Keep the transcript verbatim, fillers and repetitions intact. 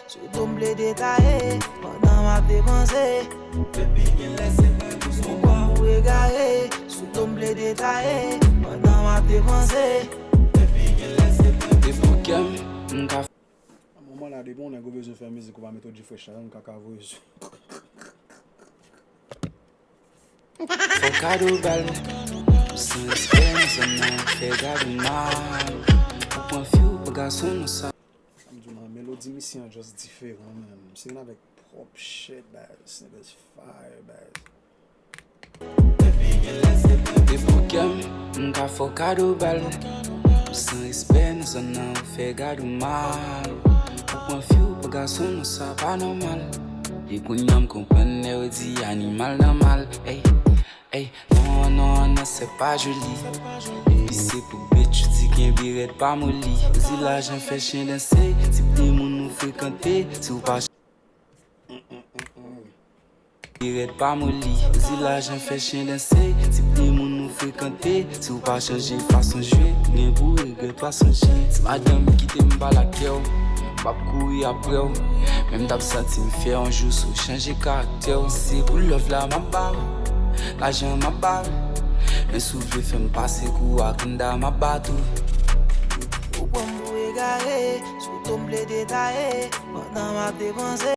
Sou do m ple detaye, pandan m ap depanse. Depi gen lè se mwen ki sou kwa ou egare. Sou do m ple detaye, pandan m ap depanse. Depi gen lè se mwen ki sou kwa. Depi kè m, m ka Moman la, depi yon nèg ou bezwen fè mizik, ou pa mete G-Fresh la, yon kaka voye sou. Fò kado bal, ou san respè nan zòn nan, ou fè gad ou mal. Ou pran fi, ou pran gason nan sa. Sa m di w nan melodi misye an just diferan, man. Misye vin avèk pwòp shit, baz. Niggas fire, baz. Depi kè m, m ka fè w kado bal. Ou san respè nan zòn nan, ou fè gad ou mal. Ou pran fi, ou pran gason, non, sa pa nòmal. E kounye a m konprann lè yo di animal nan mal. Ey, ey, non, non, non, c'est pas joli. Epi se pou bitch ou di kenbe rèd pa moli. Ou di lajan fè chen danse, tip de moun ou frekante. Si w pa Rèd pa moli, ou di lajan fè chen danse. Tip de moun ou frekante, si w pa chanje fason jwe, ou gen pou regrèt pa sonje. Ti madanm kite m pale ak kè w, m p ap kouri aprè w. Men m t ap santi m fyè yon jou si w chanje karaktè w. Se pou love la m ap ba w, lajan m ap ba w. Men si w vle fè m pase kou wakanda m ap ba tou. Ou pran m pou egare, sou do m ple detaye, pandan m ap depanse.